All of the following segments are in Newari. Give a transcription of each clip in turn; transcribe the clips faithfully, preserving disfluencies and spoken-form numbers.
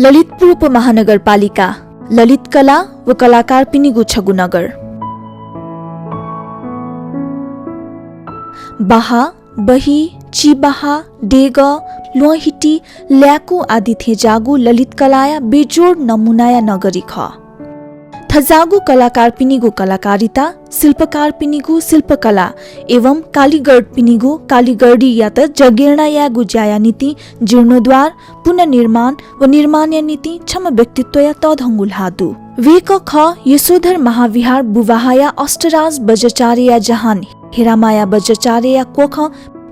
ललितपुर उपमहानगरपालिका, ललित कला व कलाकारपिनिगु छगू नगर। बाहा, बही, चिबाहा, डेगः, ल्वहंहिति, ल्याकु आदि थेंज्याःगु ललित कलाया बेजोड नमुनाया नगरी खः। थज्याःगु कलाकारपिनिगु कलाकारिता, शिल्पकारपिनिगु शिल्पकला एवं कालिगरपिनिगु कालिगरीयात जगेर्ना यायेगु ज्याया निंतिं जीर्णोद्धार, पुनर्निर्माण व निर्माणया निंतिं छम्ह व्यक्तित्वया तःधंगु ल्हाः दु। वय्कः खः यशोधर महाविहार बुबाहाया अष्टराज बज्राचार्यया जहान हेरामाया बज्राचार्यया क्वखं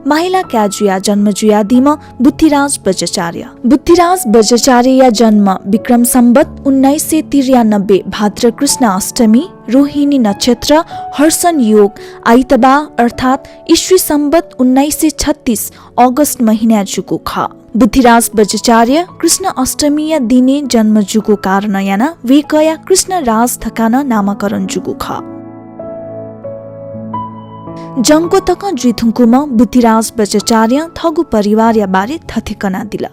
माहिला काय् जुयाः जन्म जुयादीम्ह बुद्धिराज बज्राचार्य। बुद्धिराज बज्राचार्यया जन्म विक्रम सम्वत् उन्नाइस सय त्रियानब्बे भाद्र कृष्ण अष्टमी, रोहिणी नक्षत्र, हर्षण योग, आइतबाः अर्थात् इस्वी सम्वत् उन्नाइस सय छत्तीस अगस्त महिनाय् जूगु खः। बुद्धिराज बज्राचार्य कृष्ण अष्टमीया दिनय् जन्म जूगु कारणं यानाः वय्कःया कृष्णराज धकाः नं नामकरण जूगु खः। जंक्व तकं जुइधुंकूम्ह बुद्धिराज बज्राचार्यं थःगु परिवारया बारे थथे कनादिल।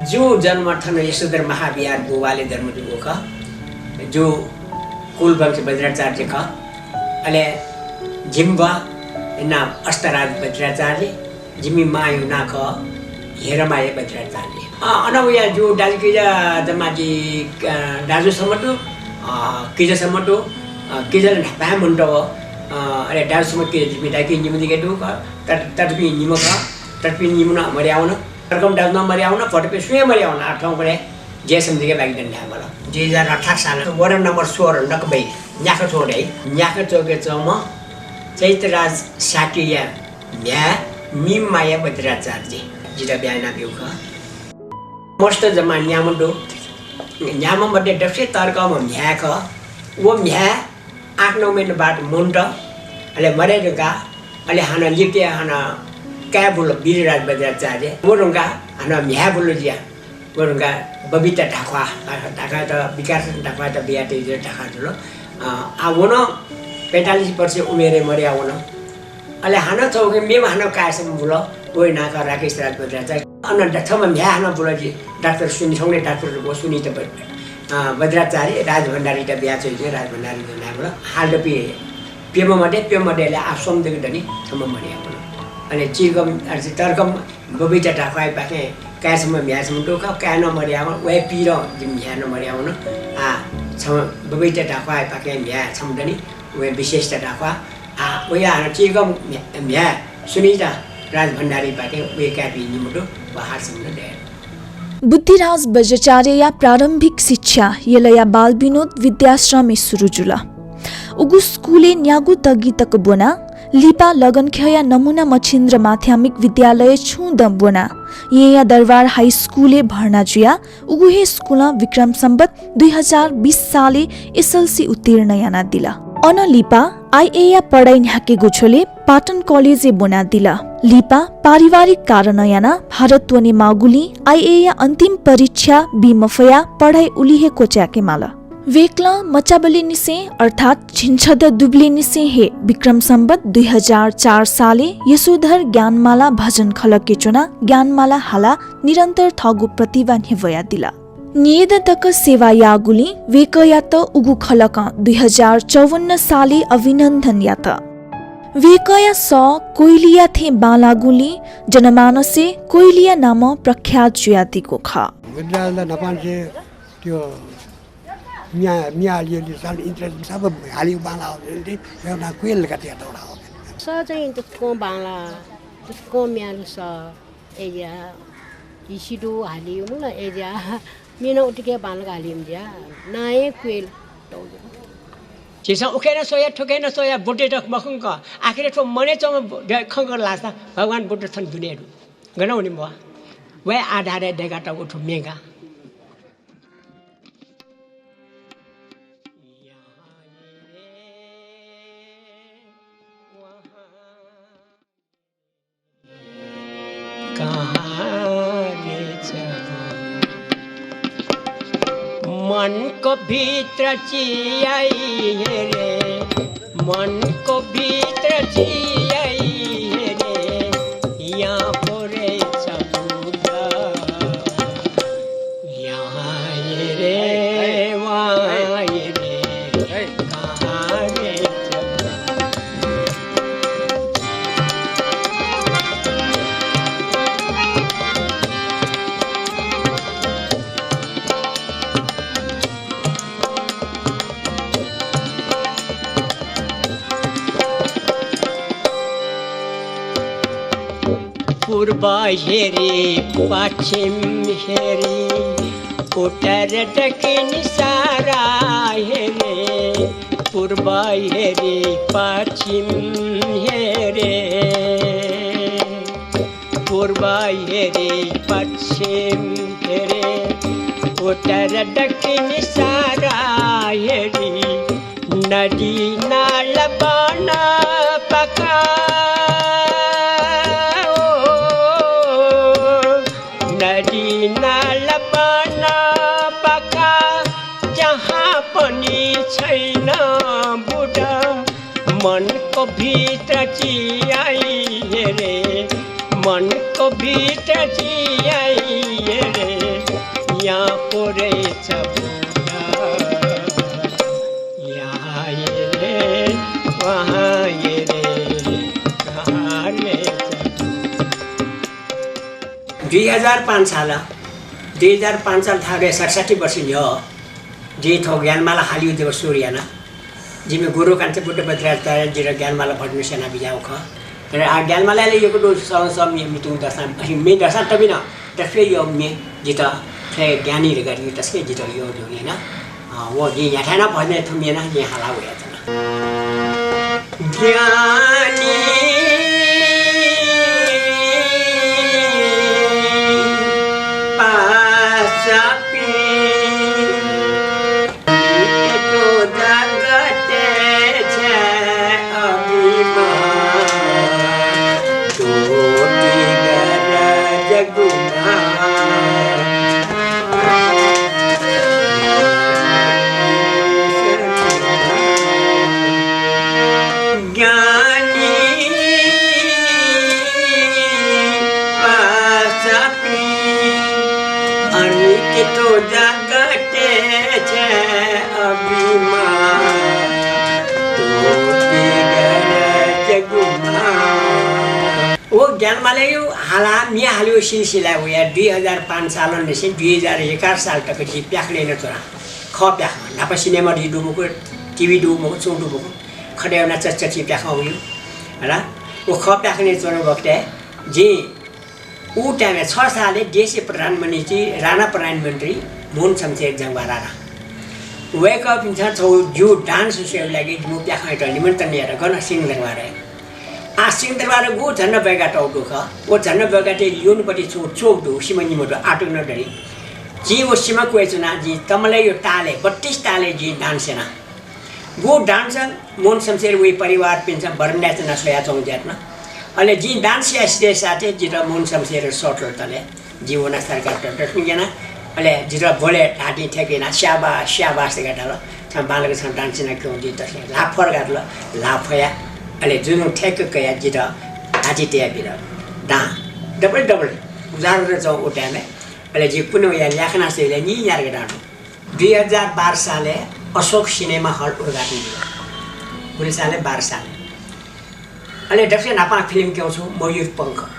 जिगु जन्म थन यशोधर महाविहार बुबाहालय् जन्म जूगु खः। जिगु कुलवंश बज्राचार्य खः। अले जिमि बाःया नां अष्टराज बज्राचार्य, जिमि मांया नां खः हेरामाया बज्राचार्य। अ, अन वया जिगु दाजुकिजा जम्मा जि, अ, दाजुसम्म दु, अ, किजासम्म दु, अ, किजा ला न्हापां हे मन्त वः। अ, अले दाजुसम्म किजा जिमि दाइपिं निम्ह दिके दु, अ, तर, तरपिं निम्ह खः, तरपिं निम्ह नं मर्यावन। तर्कम दाजु नं मर्यावन, भतिचा सुं हे मर्यावन। आः थौंकन्हय् जि सम्म दिके बाकी दनि धायेमाल। दुई हजार अठार साल वार्ड नम्बर सोह्र नकबय् न्याखा चौक धाइ। न्याखा चौकय् च्वंम्ह चैतराज शाक्यया म्ह्याय् मिमाया बज्राचार्य जितः ब्याहा यानाब्यूगु खः। मस्त जम्मा न्याम्ह दु। न्याम्ह मध्ये दक्वसिबें तःधंम्ह म्ह्याय् खः। व म्ह्याय् आठ नौ महिना बाद मन्त, अले मदये धुंकाः, अले हानं लिपा हानं काय् बुल वीरराज बज्राचार्य। व धुंकाः हानं म्ह्याय् बुल जिया। व धुंकाः बबिता ढाख्वाः, ढाख्वाःयात, विकास ढाख्वाःयात बियातयागु ढाख्वाः जुल। अ, आः व नं पैंतालिस वर्ष उमेरय् मदयावन। अले हानं छगू मेम्ह हानं काय् सम्म बुल, वया नां खः राकेश राज बज्राचार्य। अन ड-, छम्ह म्ह्याय् हानं बुल जि, डाक्टर सुनिता, छगू डाक्टर व सुनिता ब-, अ, बज्राचार्य, राजभण्डारीत बियाच्वंगु, राजभण्डारीया म्ह्याय् बुल। हाल दपि प्यम्ह मध्ये, प्यम्ह मध्ये अले आः स्वम्ह जक दनि, छम्ह मदयावन। अले चिर्गम, अले तर्कम बबिता ढाख्वाःयापाखें काय् छम्ह म्ह्याय् छम्ह दु खः, काय् नं मदयावन, वया पिरं जिमि म्ह्याय् नं मदयावन। आः छम्ह बबिता ढाख्वाःयापाखें म्ह्याय् छम्ह दनि, वया विशेषता ढाख्वाः। आः वया हानं चिर्गम म्ह्या-, म्ह्याय् सुनिता राजभण्डारीपाखें वया काय्‌पिं निम्ह दु, व हाल सम्म दनि। बुद्धिराज बज्राचार्यया प्रारम्भिक शिक्षा यलया बालविनोद विद्याश्रमय् सुरु जुल। उगु स्कुलय् न्यागू तगिं तक ब्वनाः लिपा लगनखेया नमुना मच्छिन्द्र माध्यमिक विद्यालयय् छुं दँ ब्वनाः येँया दरबार हाई स्कुलय् भर्ना जुयाः उगु हे स्कुलं विक्रम सम्वत् दुई हजार बीस सालय् एसएलसी उत्तीर्ण यानादिल। अनं लिपा आइएया पढाइ न्ह्याकेगु झ्वलय् पाटन कलेजय् ब्वनादिल। लिपा पारिवारिक कारणं यानाः भारत वनेमाःगुलिं आइएया अन्तिम परीक्षा बी मफयाः पढाइ उलि हे क्वचाय्‌के माल। वय्‌कलं मचाबलय्‌निसें अर्थात् झिंछदँ दुबलय्‌निसें हे विक्रम सम्वत् दुई हजार चार सालय् यशोधर ज्ञानमाला भजन खलकय् च्वनाः ज्ञानमाला हालाः निरन्तर थःगु प्रतिभा न्ह्यब्वयादिल। न्येदँ तक सेवा याःगुलिं वय्‌कःयात उगु खलकं दुई हजार चौवन्न सालय् अभिनन्दन यात। वय्‌कःया सः कोइलिया थें बांलाःगुलिं जनमानसय् कोइलिया नामं प्रख्यात जुयादीगु खः। विद्यालय न्हापांनिसें त्यो म्ये, म्ये हालियो, साल इन्ट्रेस्ट सब हालियो बांलाः, त्यो नां कोइल धकाः तयातःगु। सः चाहिँ तसकं बांलाः, तसकं म्ये हालियो सः। अय्‌जुयाः हिसि दु हालियो मला, अय्‌जुयाः म्ये नं उतिकं बांलाक हालियो जुयाः नां हे कोइल तःगु। झीसं उखे नं स्वया, थुखे नं स्वया, बुद्ध त मखंक, आखिरय् थ्व मनय् च्वंम्ह ब-, द-, खंक लाःसा भगवान बुद्ध थन दुने दु। गन वनी म्वाः। वया आधारय् दय्‌कातःगु थ्व म्ये का। कहाँ रे चलो? मन को भीतर चियाई है रे, मन को भीतर चियाई है रे, यहाँ पो रे चलो, यहाँ पूर्व हेरी, पश्चिम हेरी, उत्तर दक्षिण सारा हेरी, पूर्व हेरी, पश्चिम हेरी, पूर्व हेरी, पश्चिम हेरी, उत्तर दक्षिण सारा हेरी, नदी नाला वन पाखा, ओ, नदी नाला वन पाखा, जहाँ पनि छैन बुढा, मनको भित्र चियाइ हेरे, मनको भित्र चियाइ हेरे, यहाँ पो रहेछ बुढा। यहाँ हेरे, वहाँ हेरे, कहाँ रहेछ। दुई हजार पाँच साल, दुई हजार पाँच साल थाहां सतसट्ठी वर्ष न्ह्यः जिं थ्व ज्ञानमाला हालिगु जब सुरु याना, जिमि गुरु काञ्चपुत्र बज्राचार्य जितः ज्ञानमाला भट्ट नं स्यना बिज्याःगु खः। तर आ ज्ञानमालाय् यक्व दु स-, स-, मे-, मितुं दसां, मे दसां तबिन, तसके यो मे जितः थ्व ज्ञानी धकाः जितः तसके जितः यो दु नि ना। अ, व जिं याथाय् नं भजनय् थुम्ये ना, जिं हाला वयाच्वना। ज्ञानी पासापिं, नित्य तो जगते छे अभिमान, तो की गरज गुमान। ज्ञानी पासापिं, अनित्य तो जगते छे अभिमान, तो की गरज गुमान। व ज्ञानमालाया हाला, म्ये हालेगु सिलसिलाय् वयाः दुई हजार पाँच सालंनिसें दुई हजार एघार साल तक जि प्याखनय् यानाच्वना। खः प्याखं, न्हापा सिनेमा दु मखु, टिभी दु मखु, छुं दु मखु, खटे यानाः चच्चछि प्याखं वइ। हला, व खः प्याखनय् च्वनागु बखतय् जिं उ time-य् छ सालय् देशया प्रधानमन्त्री, राणा प्रधानमन्त्री मोहन शमशेर जंग्वाराना। वय्कःपिन्सं छगू जिगु dance स्वयेगु लागि जिमिगु प्याखंयात निमन्त्रण यात, गन, सिंहदरबारय्। आ, सिंहदरबारय् गु झन्डा ब्वय्कातःगु दु खः। व झन्डा ब्वय्कातःगु ल्यूनेपट्टि छगू चोक दु, सिमा निम्ह दु, आःतक नं दनि। जिं व सिमा क्वय् च्वनाः जिं तमलय्या तालय्, बत्तीस तालय् जिं dance याना। गु dance मोहन शमशेर वया परिवारपिन्सं बरन्डाय् च्वनाः स्वयाच्वंगु जुयाच्वन। अले जिं dance याये सिधय् साथय् जितः मोहन शमशेरया सःतल तले। जिं वनाः सरकारयात दर्शन याना। अले जितः बोले ल्हातिं थ्यंक यानाः स्याबास, स्याबास धकाः धाल। छं बांलाक छं dance याना क्यं, जिं तसकं ल्हाः फर गातल, ल्हाः फया। अले जुजुं थ्यंक कयाः जितः ल्हातिं तयाबिल। दां double double उजाहार जं उ time-य्। अले जि पुनः वयाः ल्याखना स्वयेबलय् नीन्यादँक दां दु। दुई हजार बाह्र सालय् अशोक सिनेमा हल उद्घाटन जुल। गुलि सालय्, बाह्र सालय्। अले दक्वसिनं न्हापां फिल्म क्यं छु, मयूर पंख।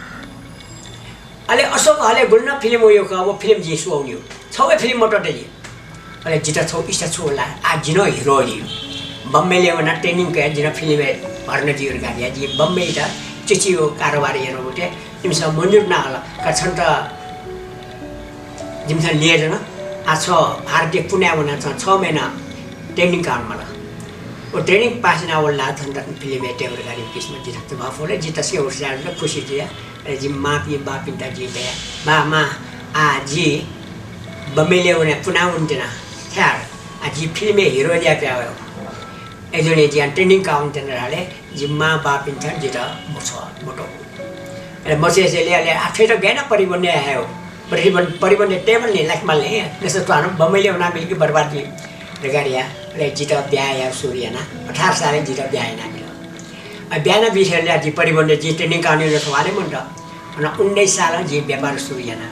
अले अशोक हलय् गुलि नं फिल्म वइगु खः, व फिल्म जिं स्वयावनीगु। छगू हे फिल्म मत्वःत जि। अले जितः छगू इच्छा छु वल ला, आः जि नं हिरो जुइ। बम्बईलय् वनाः training कयाः जि नं फिल्मय् भर्ना जुइ धकाः धयाः जिं बम्बईयात चिचिया कारोबार यानागु बखतय् इमिसं मन्जुर यानाहल। का छन्त जिमिसं ल्यये ज्वन। आः छ भारतया पुनाय् वनाः छं छ महिना training काःगु माल। व training pass यानाः वल ला छन्त फिल्मय् तयेगु धकाः इमिसं जितः जवाफ वल। जि तसकं उत्साहित, खुसी जुया। अले जिमि मांपिं बाःपिन्त जिं धया, बाः मां, आः जि बम्बईलय् वने पुनावने त्यना। थ्यार, आः जि फिल्मय् हिरो जुयाः पिहां वये। अय्जूगुलिं जिं training काःवने त्यना धाःबलय् जिमि मां बाःपिन्सं जितः मछ्वः, मत्वः। अले मछ्वय् जुलिं अले आः थ्वयात गय् यानाः प्रतिबन्ध याये हयेगु। प्रतिबन्ध, प्रतिबन्ध तयेमाल नि, लाकेमाल नि। नसा त्वाःन, बम्बईलय् वनाः मिल कि बर्बाद जुइ धकाः धयाः अले जितः ब्याहा याये सुरु याना। अठार सालय् जितः ब्याहा यानाबिल। अ, ब्याहा यानाबीथें ला जि प्रतिबन्ध, जिं training काःगुलिं नसा वाले मन्त। अन उन्नाइस सालं जिं व्यापार सुरु याना।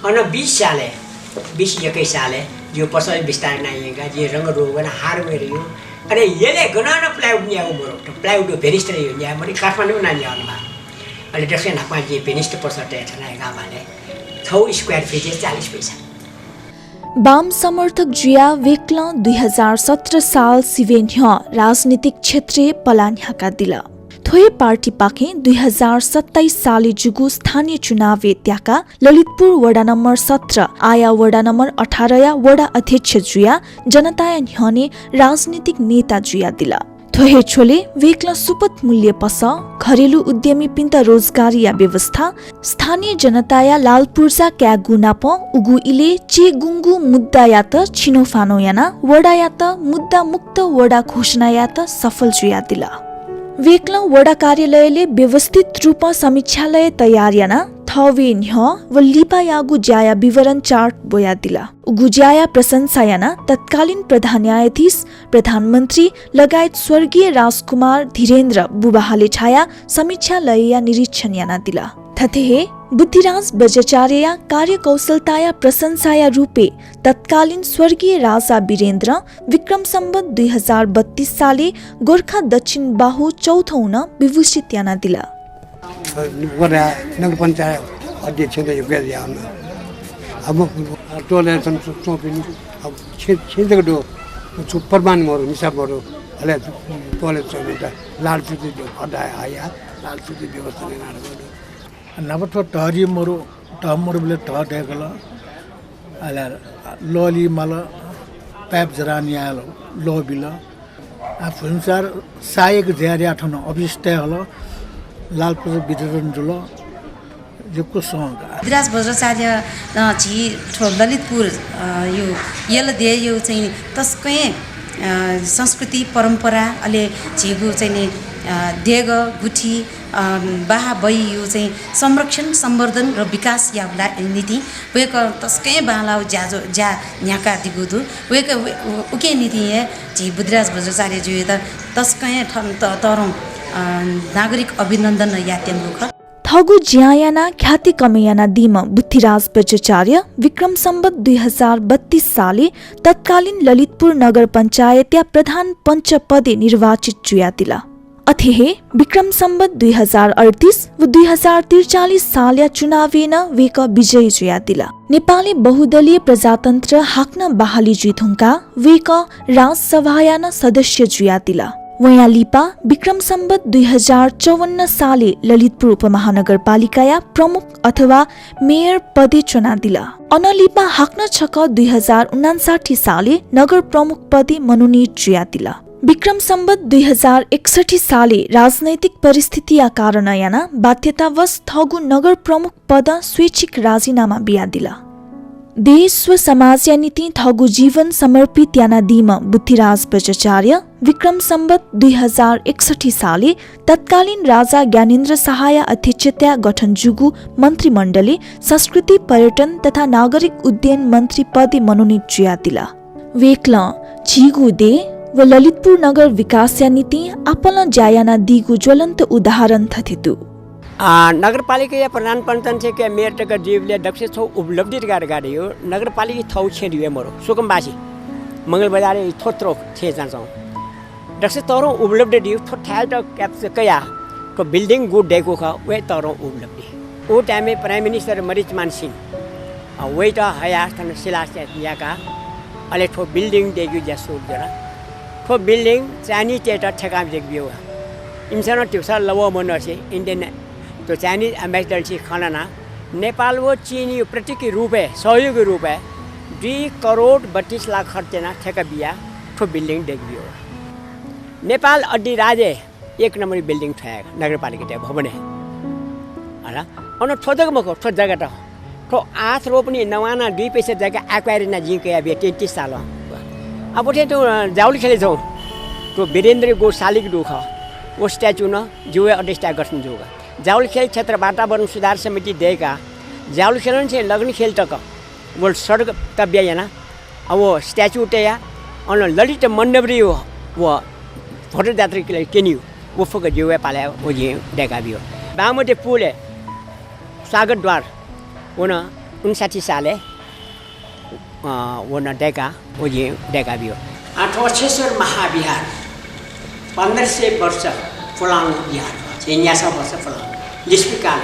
अन बीस सालय्, बीस एक्काइस सालय् जिगु पसल विस्तार याना यंकाः जिं रंग रोगन hardware याना। अले यलय् गनं नं plywood न्यायेगु मरु। Plywood व banister यायेगु न्याये मनि, काठमाडौं नं न्यायेगु माः। अले दक्वसिनं न्हापां जिं banister पसल तये थन हे गांबहालय्। छगू square feet-य् चालिस पैसा। वाम समर्थक जुयाः विक्लं दुई हजार सत्र साल सिबें न्ह्यः राजनीतिक क्षेत्रय् पलाः न्ह्याकादिल। थ्व हे पार्टीपाखें दुई हजार सत्ताइस सालय् जूगु स्थानीय चुनावय् त्याकाः ललितपुर वडा नम्बर सत्र आया वडा नम्बर अठारया वडा अध्यक्ष जुयाः जनताया न्ह्यःने राजनीतिक नेता जुयादिल। थ्व हे झ्वलय् वय्कलं सुपथ मूल्य पसः, घरेलु उद्यमीपिन्त रोजगारीया व्यवस्था, स्थानीय जनताया लालपुर्जा कायेगु नाप उगु इलय् चीगुंगू मुद्दायात छिनोफानो यानाः वडायात मुद्दा मुक्त वडा घोषणा यायेत सफल जुयादिल। वय्कलं वडा कार्यालयलय् व्यवस्थित रूपं समीक्षालय तयार यानाः थःवे न्ह्यः व लिपायागु ज्याया विवरण chart ब्वयादिल। उगु ज्याया प्रशंसा यानाः तत्कालीन प्रधान न्यायाधीश, प्रधानमन्त्री लगायत स्वर्गीय राजकुमार धीरेन्द्र बुबा हाले छायाः समीक्षालयया निरीक्षण यानादिल। थथे हे बुद्धिराज बज्राचार्यया कार्यकौशलताया प्रशंसाया रूपय् तत्कालीन स्वर्गीय राजा वीरेन्द्रं विक्रम सम्वत दुई हजार बत्तीस सालय् गोर्खा दक्षिण बाहु चौथौं नं विभूषित यानादिल। वडा नगर पञ्चायत अध्यक्ष त योग्य याना। अब टोले सन चोपिन अब छे छे तक दो। छु प्रमाण मरु, निसा मरु। अले टोले चोपिन त लाल चुती दो, अड्डा आया, लाल चुती व्यवस्था ने नाटक दो। नबथो तहरी मरु, तह मरु बले तह देगल। अले लली माल, पाइप जरान याल, लो बिल। आ, फुलसार सहायक ज्या याः थन, अफिस तये हल, लालपुर्जा वितरण जुल, यक्व सं का। बुद्धिराज बज्राचार्य, अ, झी थ्व ललितपुर, अ, यो यल देय् यो चाहिँ तसकं, अ, संस्कृति परम्परा, अले झीगु चाहिँ नि, अ, देगः गुठी, अ, बाहाबैयु चाहिँ संरक्षण, संवर्धन र विकास यायेगु निंतिं वय्कः तसकं बांलाःगु ज्या जो, ज्या न्ह्याकादीगु दु। वय्कः उ-, उ-, उकिया निंतिं हे झी बुद्धिराज बज्राचार्य जुयात तसकं थन त-, तःधंगु, अ, नागरिक अभिनन्दन यायेत्यंगु खः। थःगु ज्या यानाः ख्याति कमय् यानादीम्ह बुद्धिराज बज्राचार्य विक्रम सम्वत दुई हजार बत्तीस सालय् तत्कालीन ललितपुर नगर पञ्चायतया प्रधान पञ्च पदय् निर्वाचित जुयादिल। अथे हे विक्रम सम्वत दुई हजार अड्तीस व दुई हजार त्रिचालिस सालया चुनावय् नं वय्कः विजयी जुयादिल। नेपालय् बहुदलीय प्रजातन्त्र हाकनं बहाली जुइधुंकाः वय्कः राजसभाया नं सदस्य जुयादिल। वयां लिपा विक्रम सम्वत दुई हजार चौवन्न सालय् ललितपुर उपमहानगरपालिकाया प्रमुख अथवा मेयर पदय् च्वनादिल। अनं लिपा हाकनं छकः दुई हजार उनान्साठी सालय् नगर प्रमुख पदय् मनोनित जुयादिल। विक्रम सम्वत दुई हजार एकसठी सालय् राजनैतिक परिस्थितिया कारणं यानाः बाध्यतावश थःगु नगर प्रमुख पदं स्वैच्छिक राजीनामा बियादिल। देश व समाजया निंतिं थःगु जीवन समर्पित यानादीम्ह बुद्धिराज बज्राचार्य विक्रम सम्वत दुई हजार एकसठी सालय् तत्कालीन राजा ज्ञानेन्द्र शाहया अध्यक्षताय् गठन जूगु मन्त्रीमण्डलय् संस्कृति, पर्यटन तथा नागरिक उड्डयन मन्त्री पदय् मनोनित जुयादिल। वय्कलं झीगु देय् व ललितपुर नगर विकासया निंतिं आपालं ज्या यानादीगु ज्वलन्त उदाहरण थथे दु। आ, नगरपालिकाया प्रधान पञ्चायत थें मेयर तक जुइबलय् दक्वसिबय् थ्व उपलब्धि धकाः धकाः धइगु। नगरपालिका थःगु छेँ धइगु हे मरु, सुकुमवासी, मंगलबजारय् थ्व त्रोक छेँ चाच्वं। दक्वसिबय् तःधंगु उपलब्धि धइगु, थ्व थाय्‌त capture कयाः थ्व building गु दय्‌कूगु खः, व हे तःधंगु उपलब्धि। उ time-य् Prime Minister मरिचमान सिंह, अ, वयात हयाः थन शिलान्यास याकाः अले थ्व building दय्‌केगु ज्या सुरु जुल। थ्व building चाइनिजतय्‌त ठेकां दय्‌काबियागु। इमिसं नं तिमिसं लवः मनसे Indian, थ्व Chinese ambassador-सित खँ ल्हानाः नेपाल व चीनया प्रतीकया रूपय्, सहयोगया रूपय् दुई करोड बत्तीस लाख खर्च यानाः ठेका बियाः थ्व building दय्‌काबियागु। नेपाल अड्डि राज्यय् एक नम्बरया building थ्व हे नगरपालिकाया भवन हे। हला, अन थ्व जक मखु, थ्व जग्गात। थ्व आठ रोपनी नवाना दुई पैसा जग्गा acquire यानाः जिं कयाबिया तेत्तिस सालं। अब थें थ्व, अ, जावलिखेलय् च्वंगु थ्व वीरेन्द्रया गु सालिक दु खः। व statue नं जिगु हे अध्यक्षताय् गठन जूगु। जावलिखेल क्षेत्र वातावरण सुधार समिति दय्‌काः जावलिखेलं थें लगनखेल तक व सडक तब्या यानाः, अ, व statue तयाः, अन ललित मण्डपरी व, व भोटो जात्रा क्यनेगु, व फुक्क जिगु हे पालय् व जिं दय्‌काबियागु। बागमती पुलय् स्वागत द्वार व नं उनन्साठी सालय्, अ, व नं दय्‌काः, व जिं दय्‌काबियागु। आ, थ्व अक्षेश्वर महाविहार पन्ध्र सय वर्ष पुलांगु विहार, झिंन्यासः वर्ष पुलांगु, लिच्छवि कालय्।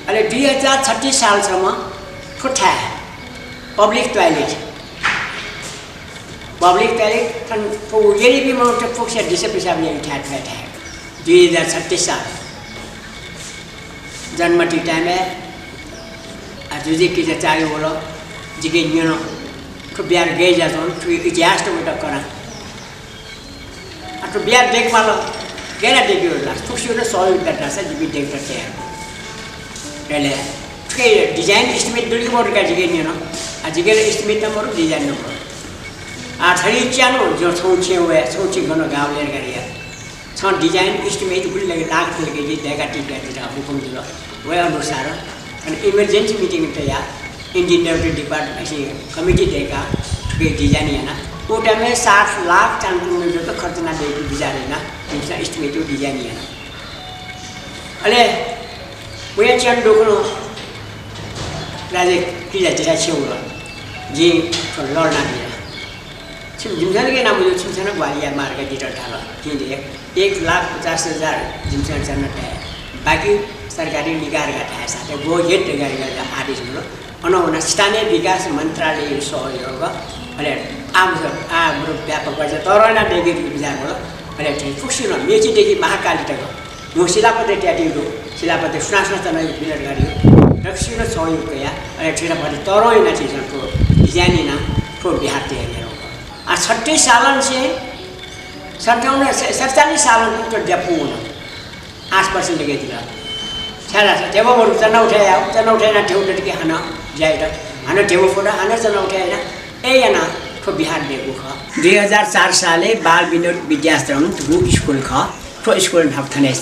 अले दुई हजार छत्तिस सालसम्म थ्व thigh public toilet, public toilet थन थ्व यरीबी मनूत फुक्कसिया दिसा पिसाब याइ थाय् थ्व थाय्। दुई हजार छत्तीस साल जनमति time-य्, आ, जुजुकिजा चाःहिउ वल, जिके न्यन, थ्व बिहार गय् जुयाच्वन, थुकिया इतिहास त वय्‌कलं कना। आ, थ्व बिहार दय्‌केमाल, गय् यानाः दय्‌केगु ला, फुक्कसिनं सहयोग यात धाःसा जिपिं दय्‌केत तयार। अले थुकिया design estimate दु कि मदु धकाः जिके न्यन। आ, जिके ला estimate नं मदु, design नं मदु। आ, थ्व च्यान्हु, जिं छगू छेँय् वये, छगू छेँय् गन गाः वये धकाः धया। छं design estimate गुलि लाख थें लाख जिके दय्‌कादी धकाः जितः हुकुम जुल। वया अनुसार अन emergency meeting तयाः engineer department committee दय्‌काः थुके design याना। उ time-य् सात लाख च्यान्हु जक खर्च यानाः दय्‌केगु विचार याना, जिमिसं estimate व design याना। अले वया च्यान्हु दु खः, राजेकिजा जिथाय् छेँय् वल। जिं थ्व लःल्हानाबिया। छिं जिमिसं नं याना मज्यू, छिमिसं नं ग्वाहालि यायेमाः धकाः जितः धाल। जिं धया, एक लाख पचास हजार जिमिसं च्यान्हु धाये, बाकी सरकारी निकाः धकाः धायेसा, त्यो go ahead धकाः आदेश बिल। अन वनाः स्थानीय विकास मन्त्रालय सहयोग, अले आम, आ, व्यापक रूपमा तःधं यानाः दय्‌केगु विचार बिल। अले थ्व फुक्कसिनं मेचीदेखि महाकाली तक व शिलापत्र तयादीगु, शिलापत्र सुनां सुनां च्वनादीगु, दक्वसिनं सहयोग कयाः, अले थ्व भति तःधं यानाः झीसं थ्व design यानाः थ्व बिहार तयार यानागु। आ, छत्तीस सालंनिसें सन्ताउन्न, स-, सतचालिस सालंनिसें थ्व ज्या पूवं वन। आठ वर्ष लिकयादिल। छाय्‌धाःसा ध्यबा मदु, चना उठे याः, चना उठे यानाः ध्यबा दत कि हानं ज्या यात, हानं ध्यबा फुत, हानं चना उठे यानाः, अय् यानाः थ्व बिहार दय्‌कूगु खः। दुई हजार चार सालय् बाल विनोद विद्याश्रम धुगु स्कुल खः। थ्व स्कुल न्हापा थन हे,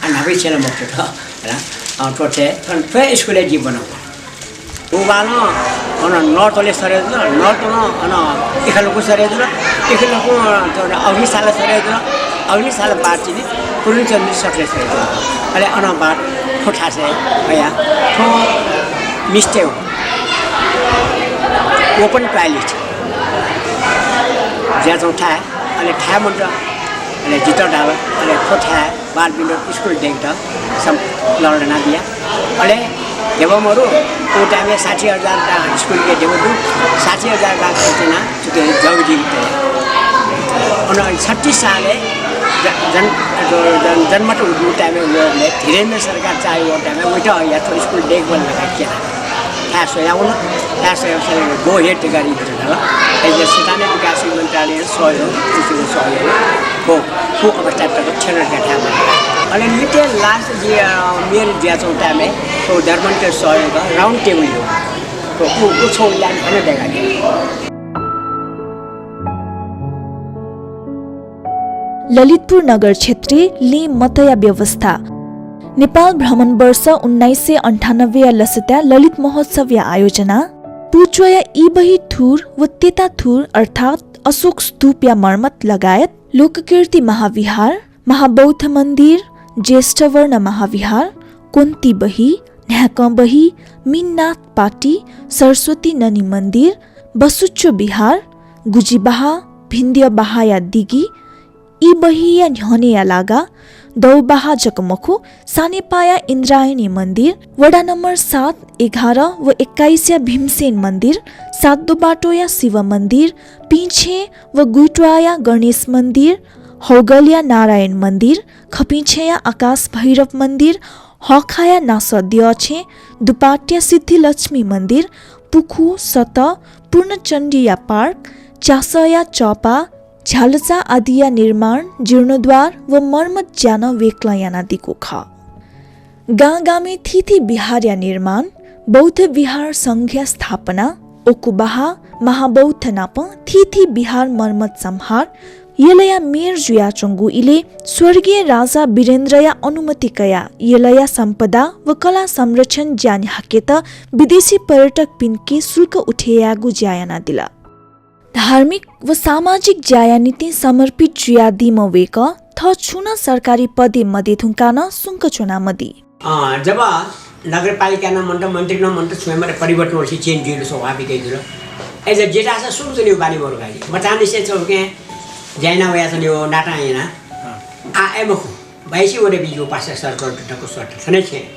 आ, न्हापा हे छेँ ला मखुत, हला। अ, थ्व थें, थन, थ्व हे स्कुलय् जि वनागु। व बालं अन नर्तले सरे जुल, नर्तलं अन इखलकु सरे जुल, इखलकु, अ, अग्निशाला सरे जुल, अग्निशाला बाद तिनि पूर्णचन्द्र सकले सरे जुल। अले अन बाद थ्व थासय् हया, थ्व मिस्टे open toilet ज्याझ्वः थाय्, अले थाय् मन्त, अले जितः धाल, अले थ्व थाय् बाल विनोद स्कुल दय्‌केत सम-, लःल्हानाबिया। अले ध्यबा मदु, उ time-य् साठी हजार का स्कुलके ध्यबा दु, साठी हजार का खर्च यानाः थुके जग्गा दय्‌केत। अन छत्तीस सालय् ज-, जन-, ज-, जन-, जनमत हुइगु time-य् वःबलय् धीरेन्द्र सरकार चाःहिउ वःगु time-य् वइत हया थ्व स्कुल दय्‌केमाल धकाः क्यना। थाय् स्वयाः वन, थाय् स्वयाः go ahead धकाः धाल। अले स्थानीय विकास मन्त्रालयं सहयोग, थुकिया सहयोग, थ्व, थ्व अवस्था तक थ्यन धकाः धायेमाल। अले निम्हय्‌सित last जि, अ, मेयर जुयाच्वंगु time-य् थ्व धर्मेन्द्र सहयोग round table याःगु। थ्व उ, उ छगू यानाः हानं दय्‌कादिल। ललितपुर नगर क्षेत्रय् लिं मतया व्यवस्था। नेपाल भ्रमण वर्ष उन्नाइस सय अन्ठानब्बेया लसताय् ललित महोत्सवया आयोजना। पुच्वया इबही थुर व तेता थुर अर्थात् अशोक स्तूपया मर्मत लगायत लोककीर्ति महाविहार, महाबौद्ध मन्दिर, ज्येष्ठवर्ण महाविहार, क्वन्ति बही, न्हाय्कं बही, मिननाथ पाटी, सरस्वती ननी मन्दिर, बसुच्व बिहार, गुजिबहा, भिन्द्यबहाया दिगि, इबहीया न्ह्यःनेया लागा, दौबहा जक मखु, सानेपाया इन्द्रायणी मन्दिर, वडा नम्बर सात, एघार व एक्काइसया भीमसेन मन्दिर, सातदोबाटोया शिव मन्दिर, पिंछें व गुइट्वाया गणेश मन्दिर, हौगलया नारायण मन्दिर, खपिंछेंया आकाश भैरव मन्दिर, हखाया नासः द्यःछें, दुपाटया सिद्धिलक्ष्मी मन्दिर, पुखू, सत, पूर्णचण्डीया पार्क, च्यासःया चःपा, झ्यालचा आदिया निर्माण, जीर्णोद्धार व मर्मत ज्या नं वय्कलं यानादीगु खः। गांगामय् थीथी विहारया निर्माण, बौद्ध विहार संघया स्थापना, ओकुबहा, महाबौद्ध नाप थीथी विहार मर्मत सम्हार, यलया मेयर जुयाच्वंगु इलय् स्वर्गीय राजा वीरेन्द्रया अनुमति कयाः यलया सम्पदा व कला संरक्षण ज्या न्ह्याकेत विदेशी पर्यटकपिन्के शुल्क उठे यायेगु ज्या यानादिल। धार्मिक व सामाजिक ज्याया निंतिं समर्पित जुयादीम्ह वय्कः थः छुं नं सरकारी पदय् मदये धुंकाः नं सुंक च्वनामदी। अँ, जब नगरपालिका नं मन्त, मन्त्री नं मन्त, छुं हे मन्त, परिवर्तन वलसे change जुल, स्वाभाविक हे जुल। अय्‌सा जितः धाःसा सुरु जुनिउ बानी मरु गाली। मचांनिसें छुं हे ज्या याना वयाच्वनिउ नातां याना। अँ। आ, अय् मखु, बाइस वडा बिज्यागु पासा सरकार दक्व सःता। थन छेँ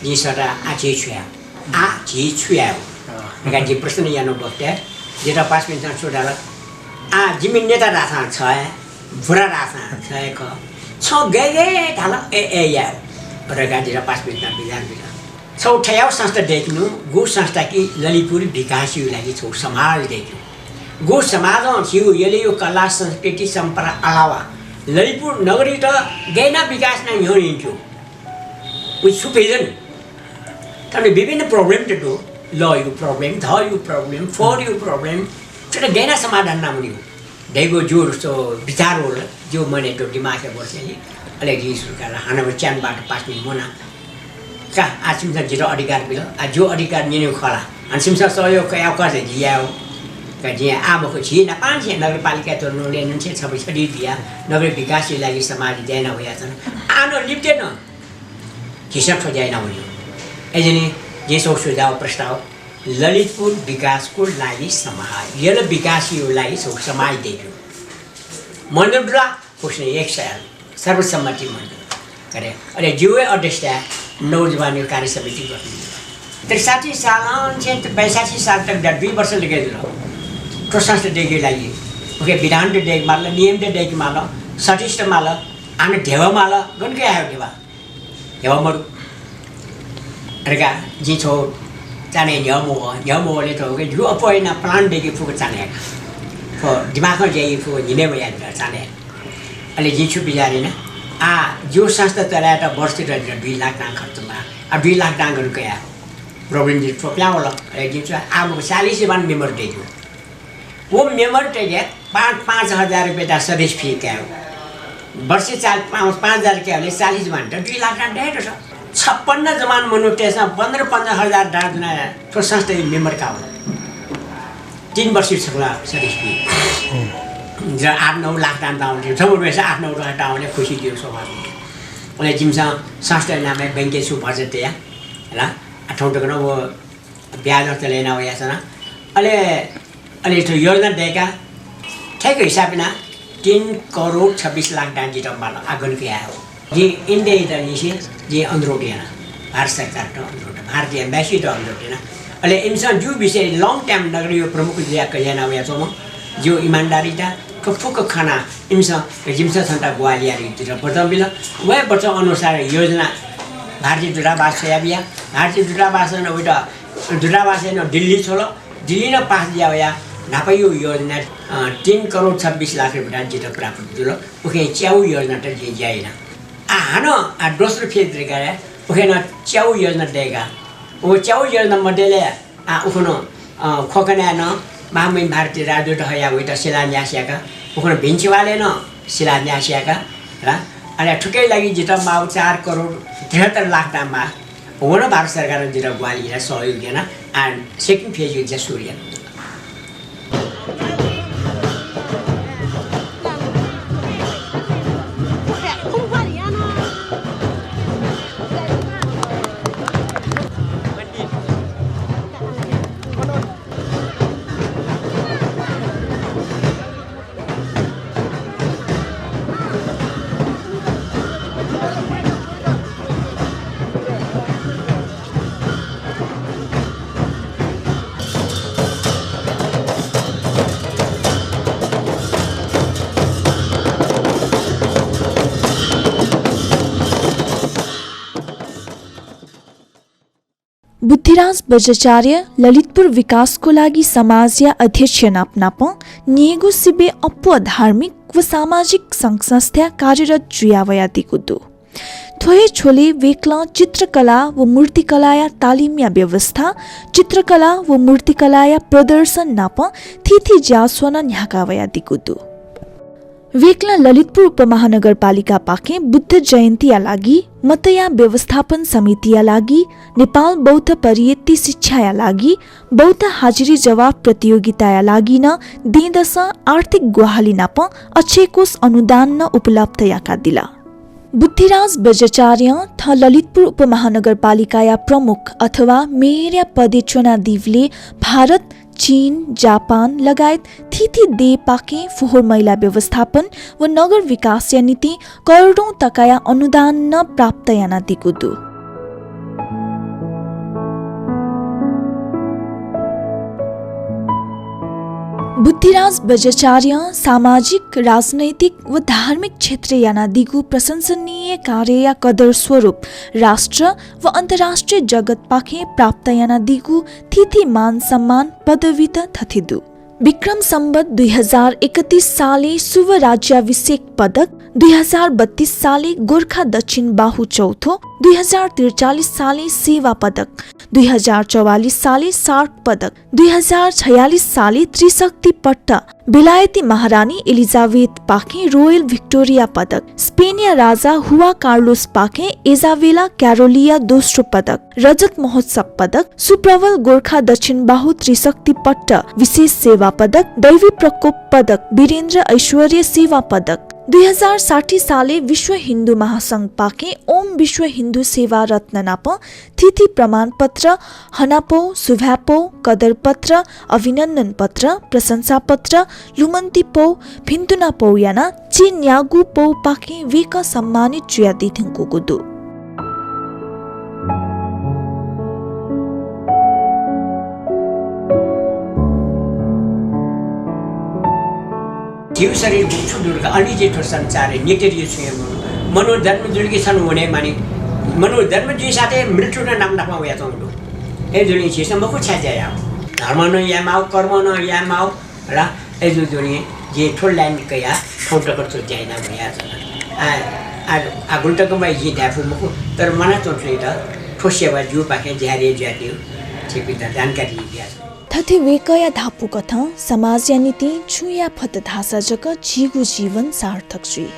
जिं सःता, आ झी छु यायेगु? आ झी छु यायेगु? अँ। धकाः जिं प्रश्न यानागु बखतय् जितः पासापिन्सं छु धाल? आ, जिमि नेता धाःसां छ हे, बुरा धाःसां छ हे खः। छं गय् गय् धाल, ए, ए, या। रगा दिल, पाँच मिनेटमा बिचार बिल। छौ थयाव संस्था दय्‌किनु, गु संस्था कि ललितपुर विकासयु लागि छौ समाज दय्‌किनु। गु समाजं छियु यलयु कला, संस्कृति, सम्पदा अलावा ललितपुर नगरीत गय् याना विकास याना न्ह्यःने यंक्यु। उ छु भिजन? तर विभिन्न problem त दु, लयु problem, धयु problem, फोहोरयु problem, छुटा गय् याना समाधान याना वनेगु। धइगु जिगु विचार वल, जिगु मनय् दु, दिमागय् बसेंलि, अले जिं सुरु कया, हानं व च्यान्हु बात पास नि मना। का, आः छिमिसं जितः अधिकार बिल, आः जिगु अधिकार न्यनेगु खः ला? हानं छिमिसं सहयोग कयाव का, जि याये हो। का, जिं आः मखु, झी न्हापांनिसें नगरपालिकाय् च्वनागु नं छेँ छपि छपि जुया, नगर विकासया लागि समाज ज्या याना वयाच्वना। आः नं लिपा नं झीसं थ्व ज्या याना वनेगु। अय्‌जूगुलिं जिं छौ सुझाव प्रस्ताव ललितपुर विकासको लागि समाज, यल विकासयु लागि छौ समाज दय्‌क्यु। मण्डल दुला, उसने एक सय, सर्वसम्मति मण्डल। अरे, अले जिगु अध्यक्षताय् नौजवानयु कार्य समिति गठन जुल। त्रिसठी सालंनिसें बैसठी साल तक द-, दुई वर्ष लगे जुल। थ्व संस्था दय्‌केगु लागि उके विधान त दय्‌के माल, नियम त दय्‌के माल, सटिष्ठ माल, आः नं धेबा माल, गन कयाहयेगु धेबा। न्ह्यः मरु। अरे का, जिं छौ चान्हय् न्ह्यः मवः, न्ह्यः मवःले थौके जिगु अप्वः याना plan दय्‌के फुक्क चान्हय् का। थ्व दिमागं ज्या याये फुक्क न्हिनय् वयाः चान्हय्। अले जिं छु बिचार याना, आः जिगु संस्था चलायेत वर्ष दुई लाख तां खर्च माः। आः दुई लाख तां गन कयाहयेगु? Problem जितः थ्व पिहां वल। अले जिं छु, आः मखु, चालिस जवान member दय्‌क्यु। व member तय्‌के पाँच, पाँच हजार रुपियाँ ता सदस्य fee कायेगु। वर्ष चाल पाँच, पाँच हजार कायेबलय् चालिस जवानत दुई लाख तां दये दत। छप्पन्न जवान मनूतय्‌सं पन्ध्र, पन्ध्र हजार तां दुना थ्व संस्थायु member काः वल। तीन वर्ष छकलं सदस्य fee। ज आठ नौ लाख तां दां वने, जम्मा रुपियाँसं आठ नौ लाख तां वने, खुसी जुइगु स्वभाव। अले जिमिसं संस्थाया नामय् बैंकय् छु भर्जा तया, हला, आ थौं तक नं व ब्याजं चले याना वयाच्वना। अले, अले थ्व योजना दय्‌का, थ्वयागु हिसाब याना तीन करोड छब्बिस लाख तां जितः माल, आः गन कयाहयेगु। जिं India-यात लिसे जिं अनुरोध याना, भारत सरकारत अनुरोध, भारतीय embassy-त अनुरोध याना। अले इमिसं जिगु विषय long time नगरयु प्रमुख जुयाः कजय् याना वयाच्वंम्ह जिगु इमानदारीत थ्व फुक्क खना इमिसं, जिमिसं छन्त ग्वाहालि यानाः जितः वचन बिल। व हे वचन अनुसार योजना भारतीय दूतावास स्वयाबिया। भारतीय दूतावासं नं वइत, दूतावासं नं दिल्ली छ्वल। दिल्लीं नं पास जुया वयाः न्हापाया योजना, अ, तीन करोड छब्बिस लाख रुपियाँ जितः प्राप्त जुल। उखें च्यागू योजनात जिं ज्या याना। आः हानं, आः दोस्रो phase दय्‌का, उखें नं च्यागू योजना दय्‌का। व च्यागू योजना मध्यय् आः उखुन्हु, अ, खोकनाय् नं महामहिम भारतीय राजदूत हयाः वइत शिलान्यास याका। उखुन्हु भिंछिवालय् नं शिलान्यास याका। हला। अले थुकिया लागि जितः माःगु चार करोड त्रिहत्तर लाख तां माः। व नं भारत सरकारं जितः ग्वाहालि यानाः सहयोग यानाः आः second phase-यु ज्या सुरु याना। बुद्धिराज बज्राचार्य ललितपुर विकासको लागि समाजया अध्यक्ष नापनापं न्येगू सिबें अप्वः धार्मिक व सामाजिक संघ संस्थाय् कार्यरत जुया वयादीगु दु। थ्व हे झ्वलय् वय्कलं चित्रकला व मूर्तिकलाया तालिमया व्यवस्था, चित्रकला व मूर्तिकलाया प्रदर्शन नाप थीथी ज्याझ्वः नं न्ह्याका वयादीगु दु। वय्कलं ललितपुर उपमहानगरपालिकापाखें बुद्ध जयन्तीया लागि, मतया व्यवस्थापन समितिया लागि, नेपाल बौद्ध परियत्ति शिक्षाया लागि, बौद्ध हाजिरी जवाफ प्रतियोगिताया लागि नं दँय्दसं आर्थिक ग्वाहालि नाप अक्षयकोष अनुदान नं उपलब्ध याकादिल। बुद्धिराज बज्राचार्यं थः ललितपुर उपमहानगरपालिकाया प्रमुख अथवा मेयरया पदय् च्वनादीबलय् भारत, चीन, जापान लगायत थीथी देय्‌पाखें फोहोर मैला व्यवस्थापन व नगर विकासया निंतिं करोडौं तकाया अनुदान नं प्राप्त यानादीगु दु। बुद्धिराज बज्राचार्यं सामाजिक, राजनैतिक व धार्मिक क्षेत्रय् यानादीगु प्रशंसनीय कार्यया कदर स्वरूप राष्ट्र व अन्तर्राष्ट्रिय जगतपाखें प्राप्त यानादीगु थीथी मान सम्मान पदवीत थथे दु। विक्रम सम्वत दुई हजार एकतीस सालय् शुभ राज्याभिषेक पदक, दुई हजार बत्तीस सालय् गोर्खा दक्षिण बाहु चौथो, दुई हजार त्रिचालिस सालय् सेवा पदक, दुई हजार चौवालिस सालय् सार्क पदक, दुई हजार छयालिस सालय् त्रिशक्ति पट्ट, बेलायती महारानी एलिजाबेथपाखें रोयल भिक्टोरिया पदक, स्पेनिया राजा हुआ कार्लोसपाखें इजाबेला क्यारोलिया दोस्रो पदक, रजत महोत्सव पदक, सुप्रबल गोर्खा दक्षिण बाहु त्रिशक्ति पट्ट विशेष सेवा पदक, दैवी प्रकोप पदक, वीरेन्द्र ऐश्वर्य सेवा पदक, दुई हजार साठी सालय् विश्व हिन्दू महासंघपाखें ओम विश्व हिन्दू सेवा रत्न नाप थीथी प्रमाणपत्र, हनापौ, सुभाय्‌पौ, कदरपत्र, अभिनन्दन पत्र, प्रशंसापत्र, लुमन्तिपौ, भिन्तुनापौ यानाः चीन्यागू पौपाखें वय्‌कः सम्मानित जुयादी धुंकूगु दु। झीगु शरीर छु दुर्गा, अनिजे थ्व संसारय् नित्य छुं हे मरु। मनू जन्म जुल कि छन्हु वने मानि। मनू जन्म जुइसाथै मृत्यु नं नाप नापं वयाच्वंगु दु। अय्‌जूगुलिं झीसं मखु छाय् ज्या याः। धर्म नं याये माः, कर्म नं याये माः, ला। अय्‌जूगुलिं जिं थ्व लाइन कयाः थौं तक थ्व ज्या याना वयाच्वना। आ, आ, आः गुलि तक मा जिं धाये फु मखु, तर म्वानाच्वंपिन्त थ्व सेवा जिगुपाखें जारी जुयादीगु छिकपिन्त जानकारी बियाच्वना। थथे वय्‌कःया धापू कथं समाजया निंतिं छुं याये फत धाःसा जक झीगु जीवन सार्थक जुइ।